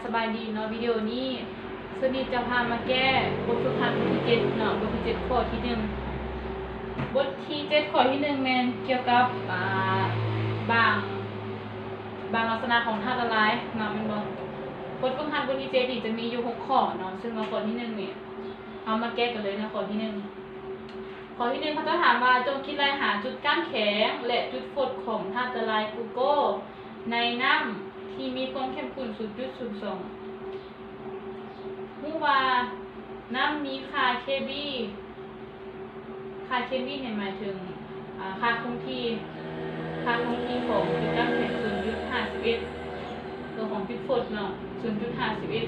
ສະບາຍດີເນາະ ວິດີໂອນີ້ ເຊີນນິດຈະພາມາແກ້ບົດຝຶກຫັດບົດທີເຈັດເນາະ ບົດທີເຈັດ ຂໍ້ທີໜຶ່ງ. ບົດທີເຈັດ ຂໍ້ທີໜຶ່ງ ແມ່ນກ່ຽວກັບ ອາ ບາງ ບາງລັກສະນະຂອງທາດລະລາຍເນາະ ແມ່ນບໍ່? ບົດຝຶກຫັດບົດທີເຈັດນີ້ຈະມີຢູ່ຫົກຂໍ້ເນາະ ເຊິ່ງວ່າຂໍ້ທີໜຶ່ງນີ້ ເຮົາມາແກ້ກັນເລີຍເນາະ ຂໍ້ທີໜຶ່ງ. ຂໍ້ທີໜຶ່ງ ເຂົາເຈົ້າຖາມວ່າ ຈົ່ງຄິດໄລ່ຫາຈຸດກ້າງແຂງ ແລະ ຈຸດຟົດຂອງທາດລະລາຍກູໂກ ໃນນ້ຳທີ່ມີຄວາມເຂັ້ມຂຸ້ນສູນຈຸດສູນສອງ. ຮູ້ວ່ານ້ຳມີຄ່າ เค ບີ ຄ່າ เค ບີ ນີ້ໝາຍເຖິງ ອາ ຄ່າຄົງທີ່ ຄ່າຄົງທີ່ຂອງຈຸດກ້າງແຂງສູນຈຸດຫ້າສິບເອັດ ຕົວຂອງຈຸດຟົດເນາະ ສູນຈຸດຫ້າສິບເອັດ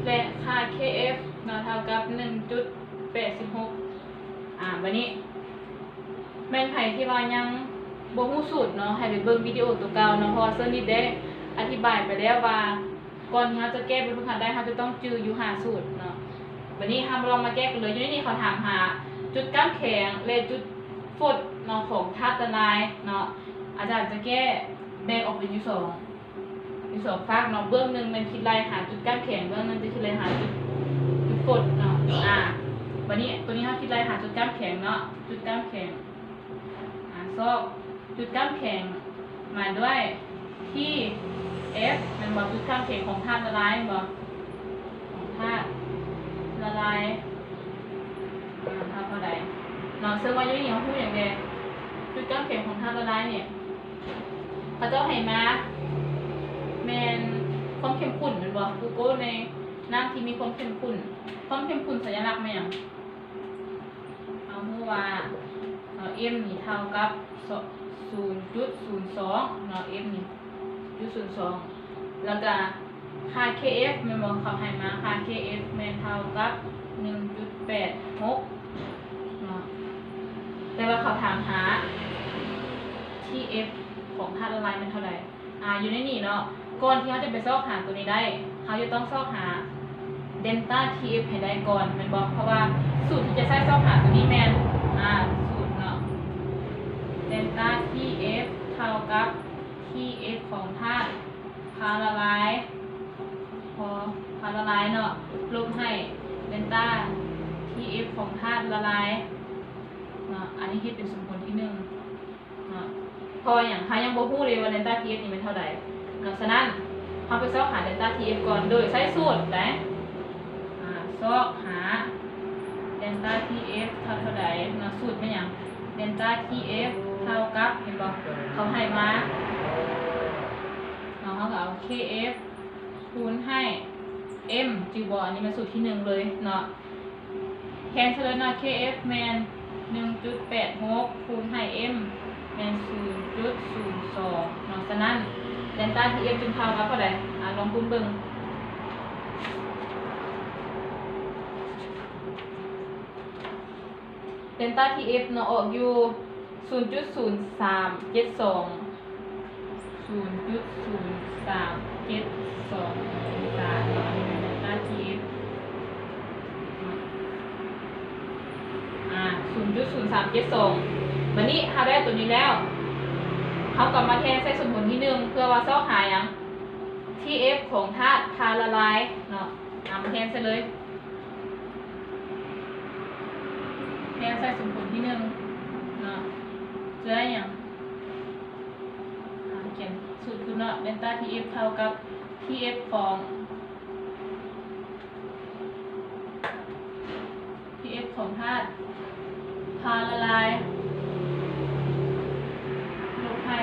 ແລະ ຄ່າ เค ເອຟ ເນາະ ເທົ່າກັບໜຶ່ງຈຸດແປດສິບຫົກ. ອາ ບາດນີ້ ແມ່ນໃຜທີ່ວ່າຍັງບໍ່ຮູ້ສູດເນາະ ໃຫ້ໄປເບິ່ງວິດີໂອຕົວເກົ່າເນາະ ເພາະວ່າເຊີນນິດໄດ້ອະທິບາຍໄປແລ້ວວ່າ ກ່ອນທີ່ເຮົາຈະແກ້ບົດຝຶກຫັດໄດ້ ເຮົາຈະຕ້ອງຈື່ຢູ່ຫ້າສູດເນາະ. ບາດນີ້ເຮົາມາລອງມາແກ້ກັນເລີຍ. ຢູ່ໃນນີ້ເຂົາຖາມຫາຈຸດກ້າງແຂງ ແລະ ຈຸດຟົດເນາະ ຂອງທາດລະລາຍເນາະ. ອາຈານຈະແກ້ແບ່ງອອກເປັນຢູ່ສອງ ຢູ່ສອງຟາກເນາະ ເບື້ອງໜຶ່ງແມ່ນຄິດໄລ່ຫາຈຸດກ້າງແຂງ ເບື້ອງໜຶ່ງຈະຄິດໄລ່ຫາຈຸດ ຈຸດຟົດເນາະ. ອາ ບາດນີ້ໂຕນີ້ເຮົາຄິດໄລ່ຫາຈຸດກ້າງແຂງເນາະ ຈຸດກ້າງແຂງ ອາ ຊອກຈຸດກ້າງແຂງມາດ້ວຍ ທີ ເອຟ ແມ່ນບໍ່? ຈຸດກ້າງແຂງຂອງທາດລະລາຍແມ່ນບໍ່? ຂອງທາດລະລາຍ ອາ ເທົ່າ ເທົ່າໃດເນາະ ເຊິ່ງວ່າຢູ່ນີ້ເຮົາຮູ້ຫຍັງແດ່? ຈຸດກ້າງແຂງຂອງທາດລະລາຍນີ້ ເຂົາເຈົ້າໃຫ້ມາແມ່ນຄວາມເຂັ້ມຂຸ້ນແມ່ນບໍ່? ກູໂກໃນນ້ຳທີ່ມີຄວາມເຂັ້ມຂຸ້ນ ຄວາມເຂັ້ມຂຸ້ນສັນຍະລັກແມ່ນຫຍັງ? ເຮົາຮູ້ວ່າເນາະ ເອັມ ນີ້ເທົ່າກັບ ສ- ສູນຈຸດສູນສອງເນາະ ເອັມ ນີ້ຈຸດສູນສອງ ແລ້ວກະຄ່າ ເຄ ເອຟ ແມ່ນບໍ່? ເຂົາໃຫ້ມາຄ່າ ເຄ ເອຟ ແມ່ນເທົ່າກັບໜຶ່ງຈຸດແປດຫົກເນາະ ແຕ່ວ່າເຂົາຖາມຫາ ທີ ເອຟ ຂອງທາດລະລາຍແມ່ນເທົ່າໃດ? ອາ ຢູ່ໃນນີ້ເນາະ ກ່ອນທີ່ເຮົາຈະໄປຊອກຫາໂຕນີ້ໄດ້ ເຮົາຈະຕ້ອງຊອກຫາເດນຕາ ທີ ເອຟ ໃຫ້ໄດ້ກ່ອນແມ່ນບໍ່? ເພາະວ່າສູດທີ່ຈະໃຊ້ຊອກຫາໂຕນີ້ແມ່ນ ອາ ສູດເນາະ ເດນຕາ ທີ ເອຟ ເທົ່າກັບ ທີ ເອຟ ຂອງທາດພາລາລາຍ ພໍ ພາລາລາຍເນາະ ລົບໃຫ້ເດນຕາ ທີ ເອຟ ຂອງທາດລະລາຍເນາະ. ອັນນີ້ເຮັດເປັນສົມຜົນທີໜຶ່ງ ເນາະ ເພາະວ່າຫຍັງ? ເຮົາຍັງບໍ່ຮູ້ເລີຍວ່າເດນຕາ ທີ ເອຟ ນີ້ແມ່ນເທົ່າໃດເນາະ. ສະນັ້ນ ເຮົາໄປຊອກຫາເດນຕາ ທີ ເອຟ ກ່ອນ ໂດຍໃຊ້ສູດໃດ ອາ ຊອກຫາເດນຕາ ທີ ເອຟ ເທົ່າ ເທົ່າໃດເນາະ. ສູດແມ່ນຫຍັງ? ເດນຕາ ທີ ເອຟ ເທົ່າກັບ ເຫັນບໍ່? ເຂົາໃຫ້ມາເນາະ ເຮົາກໍເອົາ ເຄ ເອຟ ຄູນໃຫ້ ເອັມ ຈື່ບໍ່? ອັນນີ້ແມ່ນສູດທີໜຶ່ງເລີຍເນາະ. ແທນໃສ່ເລີຍເນາະ ເຄ ເອຟ ແມ່ນໜຶ່ງຈຸດແປດຫົກ ຄູນໃຫ້ ເອັມ ແມ່ນສູນຈຸດສູນສອງເນາະ. ສະນັ້ນ ເດນຕາ ທີ ເອຟ ຈຶ່ງເທົ່າກັບເທົ່າໃດ? ອາ ລອງຄູນເບິ່ງ ເດນຕາ ທີ ເອຟ ເນາະ ອອກຢູ່ສູນຈຸດສູນສາມເຈັດສອງ ສູນຈຸດສູນສາມເຈັດສອງອົງສາເນາະ ອັນນີ້ແມ່ນເດນຕາ ທີ ເອຟ ອາ ສູນຈຸດສູນສາມເຈັດສອງ. ບາດນີ້ເຮົາໄດ້ຕົວນີ້ແລ້ວ ເຮົາກໍມາແທນໃສ່ສົມຜົນທີໜຶ່ງ ເພື່ອວ່າຊອກຫາຫຍັງ? ທີ ເອຟ ຂອງທາດພາລາລາຍເນາະ. ອາ ມາແທນໃສ່ເລີຍ ແທນໃສ່ສົມຜົນທີໜຶ່ງເນາະ ຈະໄດ້ຫຍັງ? ອາ ຂຽນສູດຂຶ້ນເນາະ ເດນຕາ ທີ ເອຟ ເທົ່າກັບ ທີ ເອຟ ຂອງ ທີ ເອຟ ຂອງທາດພາລາລາຍ ລົບໃຫ້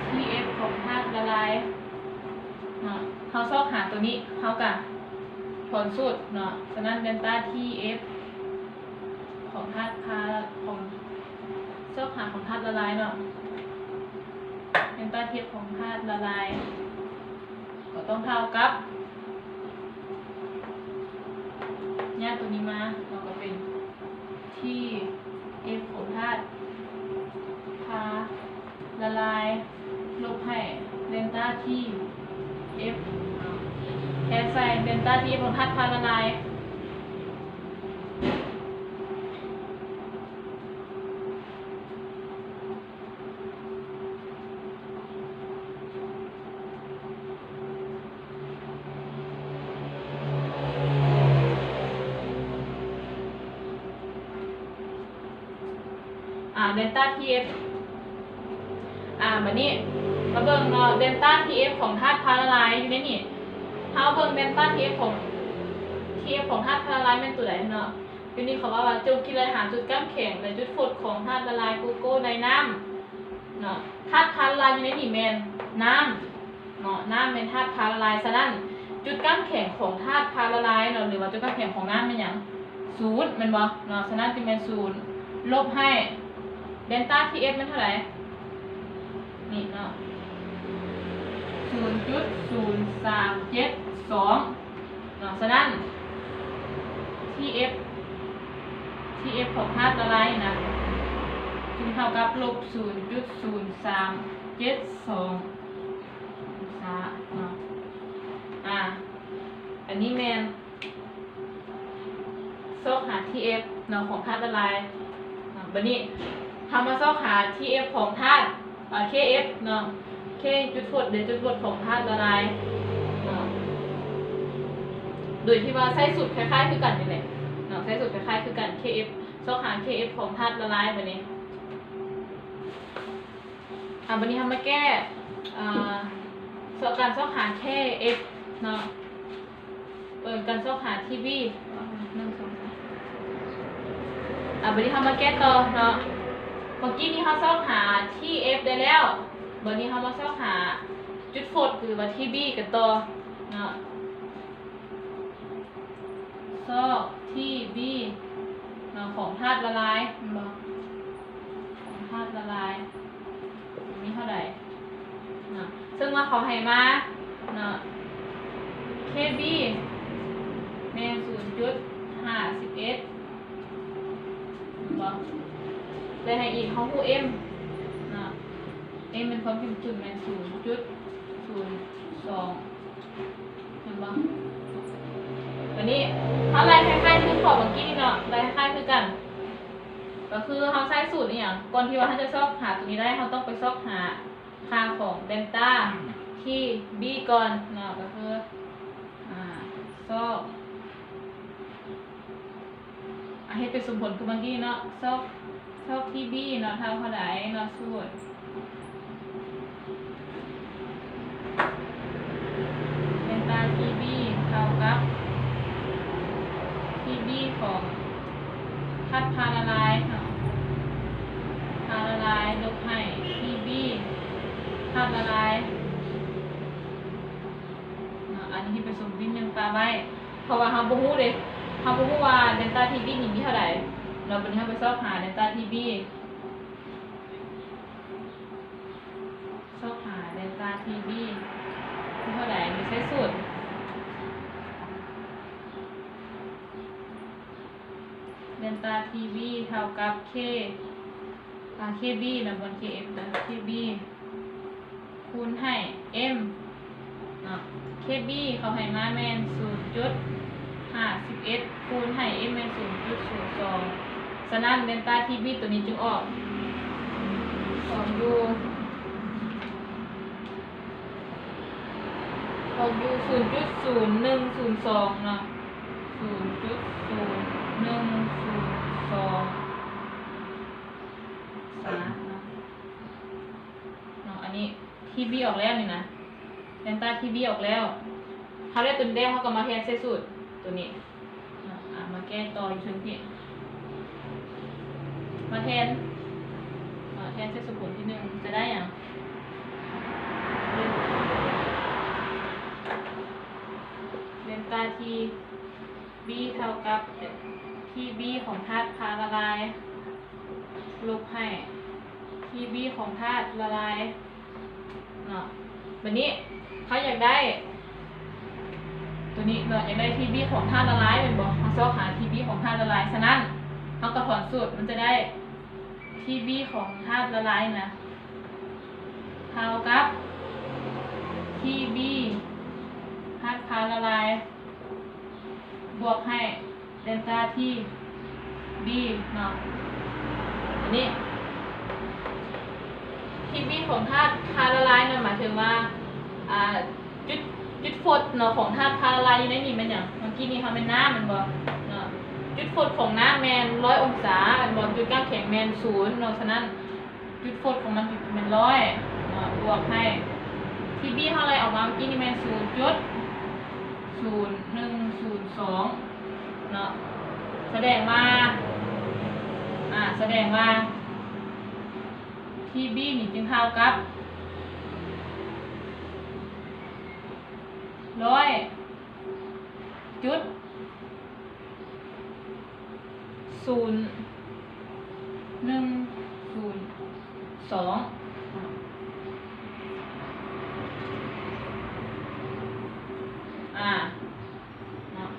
ທີ ເອຟ ຂອງທາດລະລາຍເນາະ. ເຮົາຊອກຫາໂຕນີ້ ເຮົາກະຖອນສູດເນາະ. ສະນັ້ນ ເດນຕາ ທີ ເອຟ ຂອງທາດພາ ຂອງ ຊອກຫາຂອງທາດລະລາຍເນາະ ເດນຕາ ທີ ເອຟ ຂອງທາດລະລາຍ ກໍຕ້ອງເທົ່າກັບ ແຍກຕົວນີ້ມາ ເຮົາກໍເປັນ ທີ ເອຟ ຂອງທາດພາລະລາຍ ລົບໃຫ້ເດນຕາ ທີ ເອຟ ເນາະ ແທນໃສ່ເດນຕາ ທີ ເອຟ ຂອງທາດພາລະລາຍ. ເ ເດນຕາ ທີເອັຟ ອາ ບາດນີ້ມາເບິ່ງເນາະ ເດນຕາ ທີເອັຟ ຂອງທາດພາລາລາຍຢູ່ໃນນີ້. ເຮົາເບິ່ງເດນຕາ ທີເອັຟ ຂອງ ທີເອັຟ ຂອງທາດພາລາລາຍແມ່ນໂຕໃດເນາະ? ຢູ່ນີ້ເຂົາເວົ້າວ່າ ຈົ່ງຄິດໄລ່ຫາຈຸດກ້ຳແຂງ ແລະ ຈຸດຟົດຂອງທາດລະລາຍໂກໂກ້ໃນນ້ຳເນາະ. ທາດພາລາລາຍຢູ່ໃນນີ້ແມ່ນນ້ຳເນາະ, ນ້ຳແມ່ນທາດພາລາລາຍ. ສະນັ້ນ ຈຸດກ້ຳແຂງຂອງທາດພາລາລາຍເນາະ ຫຼືວ່າຈຸດກ້ຳແຂງຂອງນ້ຳແມ່ນຫຍັງ? ສູນ ແມ່ນບໍ່ເນາະ? ສະນັ້ນຈຶ່ງແມ່ນສູນ. ລົບໃຫ້ເດນຕາ ທີເອັຟ ແມ່ນເທົ່າໃດ? ນີ້ເນາະ ສູນຈຸດສູນສາມເຈັດສອງເນາະ. ສະນັ້ນ ທີເອັຟ ທີເອັຟ ຂອງທາດລະລາຍນີ້ນະ ຈຶ່ງເທົ່າກັບລົບສູນຈຸດສູນສາມເຈັດສອງອົງສາເນາະ. ອາ ອັນນີ້ແມ່ນ ຊອກຫາ ທີເອັຟ ເນາະ ຂອງທາດລະລາຍ. ອາ ບາດນີ້ເຮົາມາຊອກຫາ ທີເອັຟ ຂອງທາດ ເອີ ເຄເອັຟ ເນາະ, ເຄ ຈຸດຟົດ ເດ ຈຸດຟົດຂອງທາດລະລາຍເນາະ ໂດຍທີ່ວ່າໃຊ້ສູດຄ້າຍໆຄືກັນນີ້ແຫຼະເນາະ, ໃຊ້ສູດຄ້າຍໆຄືກັນ ເຄເອັຟ ຊອກຫາ ເຄເອັຟ ຂອງທາດລະລາຍ. ບາດນີ້ ອາ ບາດນີ້ເຮົາມາແກ້ ອາ ຊອກ ການຊອກຫາ ເຄເອັຟ ເນາະ ເອີ ການຊອກຫາ ທີບີ ໜຶ່ງ ສອງ ສາມ ອາ ບາດນີ້ເຮົາມາແກ້ຕໍ່ເນາະ. ເມື່ອກີ້ນີ້ເຮົາຊອກຫາ ທີເອັຟ ໄດ້ແລ້ວ, ບາດນີ້ເຮົາມາຊອກຫາຈຸດຟົດ ຫຼືວ່າ ທີບີ ກັນຕໍ່ເນາະ. ຊອກ ທີບີ ເນາະ ຂອງທາດລະລາຍ ແມ່ນບໍ່? ຂອງທາດລະລາຍ ມີເທົ່າໃດເນາະ? ເຊິ່ງວ່າເຂົາໃຫ້ມາເນາະ ເຄບີ ແມ່ນ ສູນຈຸດຫ້າສິບເອັດ ແມ່ນບໍ່? ແລະ ໃຫ້ອີກ ເຮົາຮູ້ ເອັມ ເນາະ, ເອັມ ແມ່ນຄວາມເຂັ້ມຂຸ້ນ ແມ່ນ ສູນຈຸດສູນສອງ ແມ່ນບໍ່? ບາດນີ້ເຮົາໄລ່ຄ້າຍໆຄືຂໍ້ເມື່ອກີ້ນີ້ເນາະ, ໄລ່ຄ້າຍໆຄືກັນ ກໍຄືເຮົາໃຊ້ສູດອີ່ຫຍັງ? ກ່ອນທີ່ວ່າເຮົາຈະຊອກຫາຕົວນີ້ໄດ້ ເຮົາຕ້ອງໄປຊອກຫາຄ່າຂອງເດນຕາ ທີບີ ກ່ອນເນາະ, ກໍຄື ອາ ຊອກ ອາ ເຮັດເປັນສົມຜົນຄືເມື່ອກີ້ເນາະ, ຊອກ ຊອກ ທີບີ ເນາະ ເທົ່າເທົ່າໃດເນາະ? ສູດ ເດນຕາ ທີບີ ເທົ່າກັບ ທີບີ ຂອງທາດພາລາລາຍເນາະ, ພາລາລາຍ ລົບໃຫ້ ທີບີ ທາດລະລາຍເນາະ. ອັນນີ້ເຮັດເປັນສົມຜົນໜຶ່ງປະໄວ້ ເພາະວ່າເຮົາບໍ່ຮູ້ເດ້, ເຮົາບໍ່ຮູ້ວ່າເດນຕາ ທີບີ ນີ້ມີເທົ່າໃດເນາະ. ບັດນີ້ເຮົາໄປຊອກຫາເດນຕາ ທີບີ ຊອກຫາເດນຕາ ທີບີ ມີເທົ່າໃດ? ນີ້ໃຊ້ສູດ ເດນຕາ ທີບີ ເທົ່າກັບ ເຄ ອາ ເຄບີ ນະ ບໍ່ແມ່ນ ເຄເອັຟ ນະ ເຄບີ ຄູນໃຫ້ ເອັມ ເນາະ, ເຄບີ ເຂົາໃຫ້ມາແມ່ນ ສູນຈຸດຫ້າສິບເອັດ ຄູນໃຫ້ ເອັມ ແມ່ນ ສູນຈຸດສູນສອງ. ສະນັ້ນ ເດນຕາ ທີບີ ໂຕນີ້ຈຶ່ງອອກ ອອກຢູ່ ອອກຢູ່ ສູນຈຸດສູນໜຶ່ງສູນສອງ ເນາະ, ສູນຈຸດສູນໜຶ່ງສູນສອງ ສາ ເນາະ. ເນາະ ອັນນີ້ ທີບີ ອອກແລ້ວນີ້ນະ, ເດນຕາ ທີບີ ອອກແລ້ວ. ເຮົາໄດ້ຕົວນີ້ແລ້ວ ເຮົາກໍມາແທນໃສ່ສູດຕົວນີ້ເນາະ. ອາ ມາແກ້ຕໍ່ຢູ່ເທິງພີ້ ມາແທນ ເນາະ ແທນໃສ່ສົມຜົນທີໜຶ່ງ ຈະໄດ້ຫຍັງ? ເດນຕາ ທີບີ ເທົ່າກັບ ທີບີ ຂອງທາດພາລາລາຍ ລົບໃຫ້ ທີບີ ຂອງທາດລະລາຍເນາະ. ບັດນີ້ເຮົາຢາກໄດ້ຕົວນີ້ເນາະ, ຢາກໄດ້ ທີບີ ຂອງທາດລະລາຍແມ່ນບໍ່? ເຮົາຊອກຫາ ທີບີ ຂອງທາດລະລາຍ. ສະນັ້ນເຮົາກໍຖອນສູດ ມັນຈະໄດ້ ທີບີ ຂອງທາດລະລາຍນະ ເທົ່າກັບ ທີບີ ທາດພາລາລາຍ ບວກໃຫ້ເດນຕາ ທີບີ ເນາະ. ອັນນີ້ ທີບີ ຂອງທາດພາລາລາຍນັ້ນ ໝາຍເຖິງວ່າ ອາ ຈຸດ ຈຸດຟົດເນາະ ຂອງທາດພາລາລາຍຢູ່ໃນນີ້ແມ່ນຫຍັງ? ເມື່ອກີ້ນີ້ເຮົາແມ່ນນ້ຳແມ່ນບໍ່ເນາະ? ຈຸດຟົດຂອງນ້ຳແມ່ນຮ້ອຍອົງສາ ແມ່ນບໍ່? ຈຸດກາງແຂງແມ່ນສູນເນາະ ສະນັ້ນຈຸດຟົດຂອງມັນແມ່ນຮ້ອຍເນາະ ບວກໃຫ້ ທີບີ ເຮົາໄລ່ອອກມາເມື່ອກີ້ນີ້ແມ່ນສູນຈຸດສູນໜຶ່ງສູນສອງເນາະ ສະແດງວ່າ ອາ ສະແດງວ່າ ທີບີ ນີ້ຈຶ່ງເທົ່າກັບ ຮ້ອຍຈຸດສູນໜຶ່ງສູນສອງ ອາ ເນາະ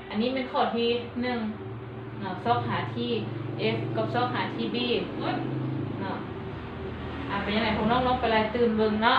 ອັນນີ້ແມ່ນຂໍ້ທີໜຶ່ງເນາະ ຊອກຫາທີ F ກັບຊອກຫາທີ B ເນາະ. ອາ ເປັນຈັ່ງໃດ ພວກນ້ອງລອງໄປໄລ່ຕື່ມເບິ່ງເນາະ.